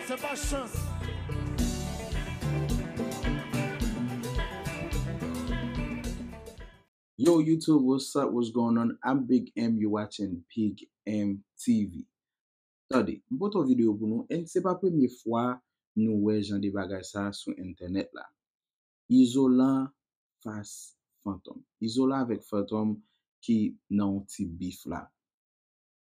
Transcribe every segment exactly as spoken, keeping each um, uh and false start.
Se pa chans. Yo, YouTube, what's up? What's going on? I'm Big M. You watching Big M T V. Tande, m pote yon videyo pou nou, and se pa premye fwa nou wè jan de bagay sa sou entènèt la. Izolan fas Fantom. Izolan avèk Fantom ki nan yon ti bif la.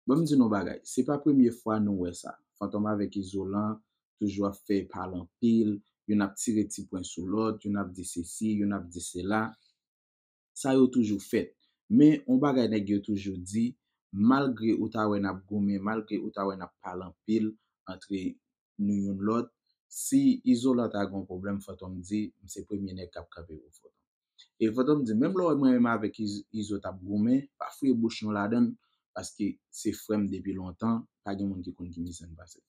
Ban m di nou bagay, se pa premye fwa nou wè sa. Fantom avèk Izolan toujou ap fè pale anpil, youn ap tire ti pwen sou lòt, youn ap di sesi, youn ap di sela. Sa yo toujou fèt. Men yon bagay nèg yo toujou di, malgre ou ta wè n ap goumen, malgre ou ta wè n ap pale anpil antre nou youn lòt, si Izolan ta gen yon pwoblèm, Fantom di, m se premye nèg k ap kanpe pou Fantom. E Fantom di, menm lè w wè mwen menm avèk Iz- Izo t ap goumen, pa fouye bouch nou ladan l, paske se frè m depi lontan, pa gen moun ki konn ki mizè n pase.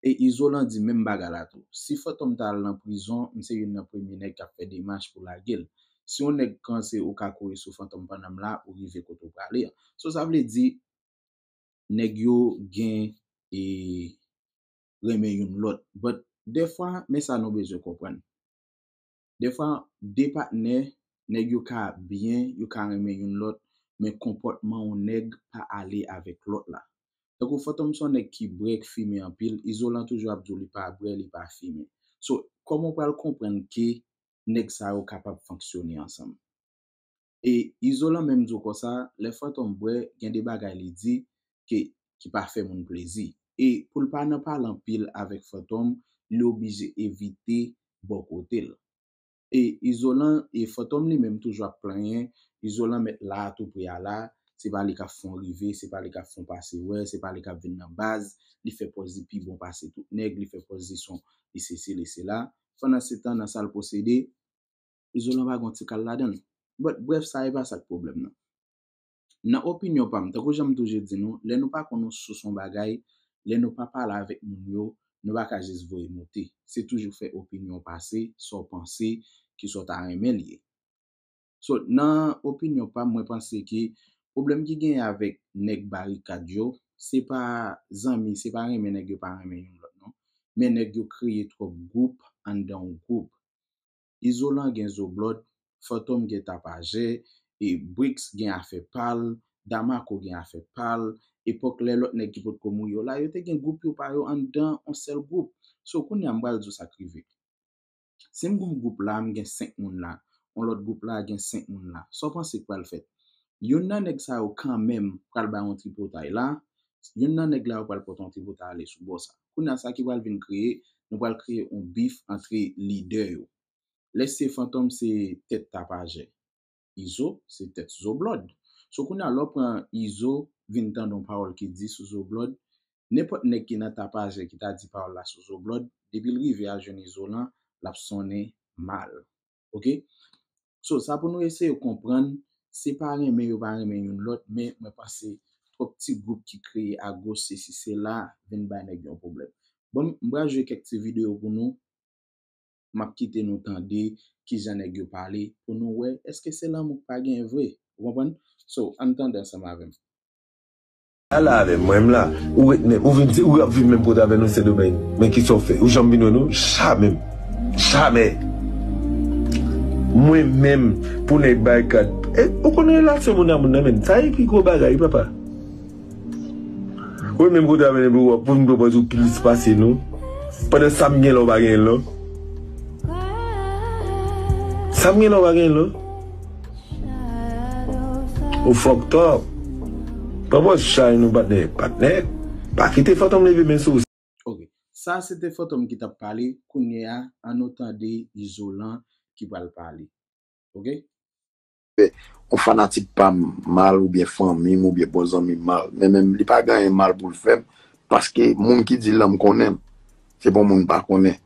E Izolan di menm bagay la tou. Si Fantom ta al nan prizon, m se youn nan premye nèg k ap fè demach pou lage l. Si yon nèg panse ou ka kouri sou Fantom pandan m la, ou rive kote w prale a. So sa vle di, nèg yo gen e renmen youn lòt. But dèfwa, men sa nou bezwen konprann. Dèfwa, de patnè, nèg yo ka byen, yo ka renmen youn lòt, men konpòtman yon nèg pa ale avèk lòt la. Tankou Fantom se yon nèg ki bwè, k fimen anpil, Izolan toujou ap di w li pa bwè, li pa fimen. So, kòman w pral konprann ke nèg sa yo kapab fonksyone ansanm? E Izolan menm di w konsa, lè Fantom bwè, gen de bagay li di ke ki pa fè moun plezi. E pou l pa nan pale anpil avèk Fantom, li oblije evite bò kote l. E Izolan, e Fantom li menm toujou ap plenyen, Izolan mèt la a tou pre a la, se pa li k ap fè w rive, se pa li k ap fè w pase wè, se pa li k ap vin nan baz, li fè pòz li pi bon pase tout nèg, li fè pòz li se yon, li sesi, li sela. Pandansetan, nan sa l posede, Izolan pa gen yon ti kal ladan l. But, brèf, sa e pa sa k pwoblèm nan. Nan opinyon pa m, tankou jan m toujou di nou, lè nou pa konn yon sous yon bagay, lè nou pa pale avèk moun yo, nou pa ka jis voye moute. Se toujou fè opinyon pase, sa w panse, ki sa w ta renmen l ye. So, nan opinyon pa m, mwen panse ke pwoblèm ki genyen avèk nèg Barikad yo, se pa zanmi, se pa renmen nèg yo pa renmen youn lòt non. Men nèg yo kreye twòp gwoup anndan yon gwoup. Izolan gen Zoblòd, Fantom gen Tapajè, e Bricks gen afè pa l, Damako gen afè pa l, epòk lè lòt nèg ki potko mouri yo la, yo te gen gwoup yo pa yo anndan yon sèl gwoup. So, kounye a m pral di w sa k rive. Si m gen yon gwoup la, m gen senk moun la, yon lòt gwoup la gen senk moun la, sa w panse k pral fèt? Youn nan nèg sa yo kanmenm pral bay yon tripotay la, youn nan nèg la yo pral pote yon tripotay ale sou bò sa. Kounye a sa ki pral vin kreye, nou pral kreye yon bif antre lidè yo. Lè se Fantom se tèt Tapajè. Izo se tèt Zoblòd. So kounye a lè w pran Izo vin tande yon pawòl ki di sou Zoblòd, nenpòt nèg ki nan Tapajè ki ta di pawòl la sou Zoblòd, depi l rive al jwenn Izolan, l ap sonnen mal. Oke? So sa pou nou eseye konprann, se pa renmen yo pa renmen youn lòt, men mwen panse twòp ti gwoup ki kreye agoch, sesi sela, vin bay nèg yo yon pwoblèm. Bon, m pral jwe kèk ti videyo pou nou, m ap kite nou tande kijan nèg yo pale pou nou wè èske se lanmou k pa genyen vre. Ou konprann? So, ann tande ansanm avè m. Ala avè m, mwen menm la. Ou ret nèt, ou vin di, ou ap viv menm kote avè nou Sendomeng. Men kisa w fè? Ou janm vin wè nou? Jamè. Jamè. Mwen menm, pou nèg Barikad. E, ou konnen relasyon moun a moun nan, men. Sa e pi gwo bagay, wi, papa. Ou menm kote avè nèg pou w ap pou vin pran pòz ou plis pase nou. Pandan sa m gen la, ou pa gen la. Sa m gen la, ou pa gen la. Ou fucked up. Pran pòz chay nou, patnè. Patnè, pa kite Fantom leve men sou ou. Ok. Sa se te Fantom ki t ap pale. Kounye a, ann nou tande Izolan ki pral pale. Ok? Yon fanatik pa m mal oubyen fanmi m oubyen bon zanmi m mal. Men menm li pa gen anyen mal pou l fè m, paske moun ki di l lan m konnen l. Se pa yon moun m pa konnen.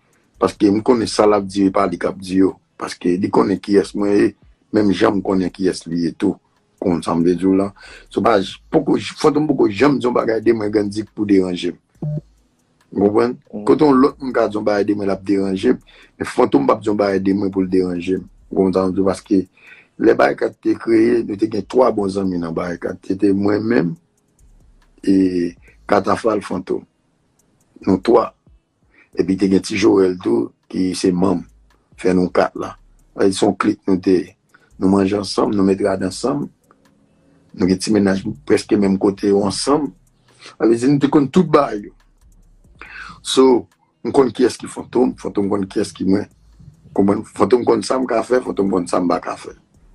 Paske m konnen sa l ap di yo, e pa li k ap di yo. Paske li konnen kiyès mwen ye, menm jan m konnen kiyès li ye tou. Konn sa m vle di w lan. So pa, poko, Fantom poko janm di yon bagay de mwen Grandik pou deranje m. Ou konprann? Kote yon lòt moun ka di yon bagay de mwen, l ap deranje m, men Fantom p ap di yon bagay de mwen pou l deranje m. Ou konprann sa m di w? Paske lè Barikad te kreye, nou te gen twa bon zanmi nan Barikad. Se te mwen menm, e Katafal, Fantom. Nou twa. Epi te gen Ti Joel tou, ki se manm, fè nou kat la. Sa vle di se yon klik nou te ye. Nou manje ansanm, nou met rad ansanm. Nou gen ti mennaj prèske menm kote yo ansanm. Sa vle di nou te konn tout bagay yo. So, m konn kiyès ki Fantom, Fantom konn kiyès ki mwen. Konprann? Fantom konn sa m ka fè, Fantom konn sa m pa ka fè.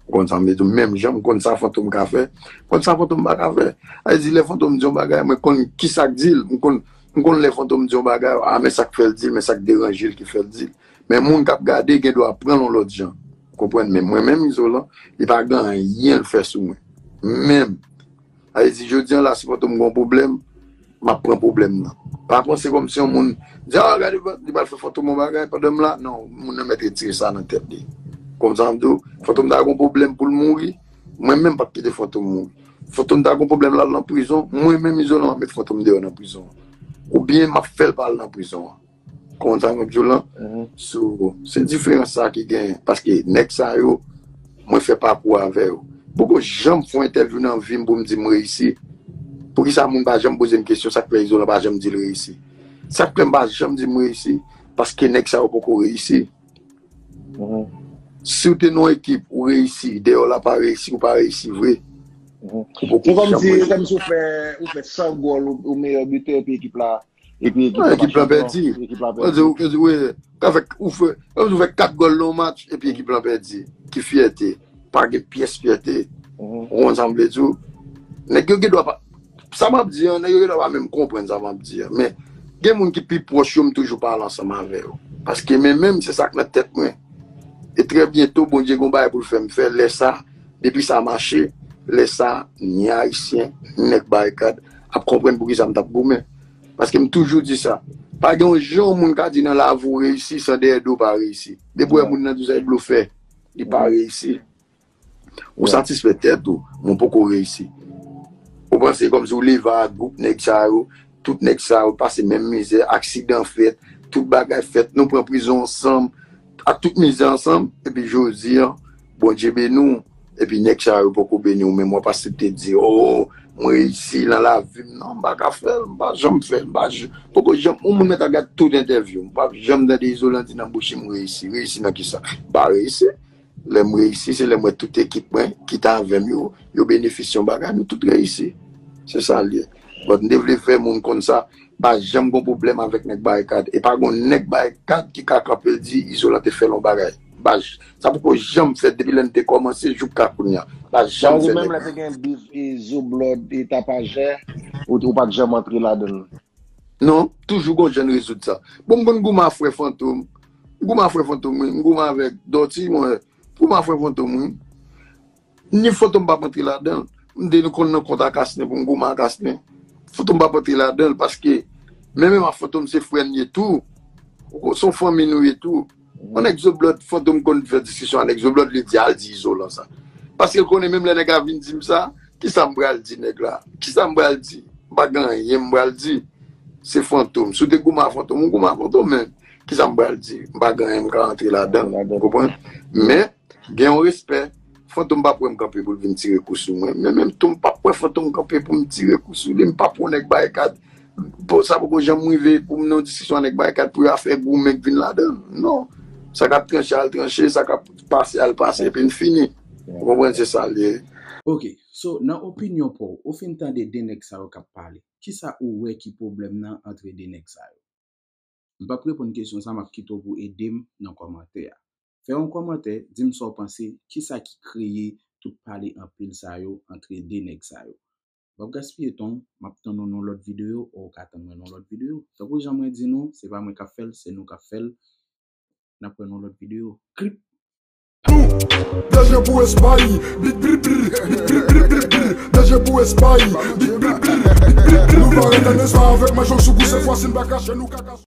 Ou konn sa m vle di w? Menm jan m konn sa Fantom ka fè, konn sa Fantom pa ka fè. Sa vle di lè Fantom di yon bagay, mwen konn ki sa k di l. M konn, m konn lè Fantom di yon bagay, a, men sa k fè l di l, men sa k deranje l ki fè l di l. Men moun k ap gade gen dwa pran l yon lòt jan. Ou konprann? Men mwen menm, Izolan, li pa gen anyen l fè sou mwen. Menm. Sa vle di, jodi a la, si Fantom gen yon pwoblèm, m ap pran pwoblèm nan. Pa panse kòmsi yon moun di, a, gade, li pral fè Fantom yon bagay pandan m la. Non, moun nan mèt retire sa nan tèt li. Konn sa m di w, Fantom ta gen yon pwoblèm pou l mouri, mwen menm p ap kite Fantom mouri. Fantom ta gen yon pwoblèm l al nan prizon, mwen menm, Izolan, m ap met Fantom deyò nan prizon an. Oubyen m ap fè l pa al nan prizon an. Konprann sa mwen ap di w lan? So, se diferans sa ki genyen. Paske nèg sa yo, mwen fè pakou avè yo. Poko janm fè yon entèvyou nan vi m pou m di m reyisi. Poukisa moun pa janm poze m kesyon sa k fè Izolan pa janm di l reyisi? Sa k fè m pa janm di m reyisi, paske nèg sa yo poko reyisi. Si w te nan yon ekip, ou reyisi, dèyè w la pa reyisi, ou pa reyisi vre. Ou poko janm reyisi. Se kòmsi, kòmsi ou fè, ou fè san gòl, ou, ou meyè bitè, epi ekip la, epi ekip la pa chanpyon, epi ekip la pèdi. Ou ka fè, ou fè, ou fè kat gòl nan yon match, epi ekip la pèdi. Ki fyète? Pa gen pyès fyète. Ou konn sa m vle di w? Nèg yo gen dwa pa, sa m ap di an, nèg yo gen dwa pa menm konprann sa m ap di an. Men, gen moun ki pi pwòch yo, m toujou pale ansanm avè yo. Paske men menm, se sa k nan tèt mwen. E trè byento, Bondye gen yon bagay pou l fè m fè. Lè sa, depi sa mache, lè sa, ni Ayisyen, ni nèg Barikad ap konprann poukisa m t ap goumen. Paske m toujou di sa. Pa gen yon jan yon moun ka di nan lavi w reyisi san dèyè do w pa reyisi. Depi w wè moun nan di w sa, e blofè. Li pa reyisi. Ou satisfè tèt ou, men w poko reyisi. Ou panse kòmsi w leve a gwoup nèg sa yo, tout nèg sa yo pase menm mizè, aksidan fèt, tout bagay fèt, nou pran prizon ansanm, ak tout mizè ansanm, epi jodi a, Bondye beni w, epi nèg sa yo poko beni w, men mwen pa aksepte di, o, mwen reyisi nan lavi m, non, m pa ka fè l, m pa janm fè l, m pa j-, poko janm, yon moun mèt al gad tout entèvyou, m pa janm tande Izolan di nan bouch li m reyisi, reyisi nan kisa? M pa reyisi. Lè m reyisi, se lè m wè tout ekip mwen ki t avè m yo, yo benefisye yon bagay, nou tout reyisi. Se sa l ye. But m te vle fè moun konn sa, pa janm gon pwoblèm avèk nèg Barikad. E pa gon nèg Barikad ki ka kanpe l di Izolan te fè l yon bagay. Pa j-, sa poko janm fèt depi lè n te kòmanse jouka kounye a. Pa janm fèt. Menm lè te gen bif e Zo Blood e Tapajè, ou, ou pa t janm antre ladan l. Non, toujou gon jan n rezoud sa. Bon, m konn goumen a frè Fantom. M goumen a frè Fantom, wi. M goumen avèk Dòti, mwen. M goumen a frè Fantom, wi. Ni Fantom p ap antre ladan l. M te konn nan kont a Kasnen pou m goumen a Kasnen. Fantom p ap antre ladan l paske men menm a Fantom se frè n ye tou. Ou ko-, se yon fanmi nou ye tou. Yon nèg Zo Blood, Fantom konn fè diskisyon a nèg Zo Blood, li di, "Al di Izolan sa." Paske l konnen menm lè nèg la vin di m sa, kisa m pral di nèg la? Kisa m pral di? M pa gen anyen m pral di. Se Fantom. Si w te goumen a Fantom, ou goumen a Fantom, men kisa m pral di? M pa gen anyen m ka rantre ladan l, ou konprann? Men, gen yon respè. Fantom p ap wè m kanpe pou l vin tire kou sou mwen. Men menm tou, m p ap wè Fantom kanpe pou m tire kou sou li. M p ap wè yon nèg Barikad. Bon, sa poko janm rive pou m nan yon diskisyon a nèg Barikad pou yo afè goumen k vin ladan l. Non. Sa k ap tranche al tranche, sa k ap pase al pase, epi n fini. Ou konprann, se sa l ye. Ok, so, nan opinyon pa w, ou fin tande de nèg sa yo k ap pale. Kisa ou wè ki pwoblèm nan antre de nèg sa yo? M p ap reponn kesyon sa, m ap kite w pou ede m nan kòmantè a. Fè yon kòmantè, di m sa w panse, kisa ki kreye tout pale anpil sa yo antre de nèg sa yo. M p ap gaspiye tan w, m ap tann ou nan lòt videyo, ou ka tann mwen nan lòt videyo. Tankou jan mwen di nou, se pa mwen k ap fè l, se nou k ap fè l. N ap wè nan lòt videyo. Klip! Deje pou espay, bit brit brit, bit brit brit brit brit, deje pou espay, bit brit brit, bit brit brit. Nou pa ret an espay avèk manchon sou kou, se fwa si n pa kache nou ka kache.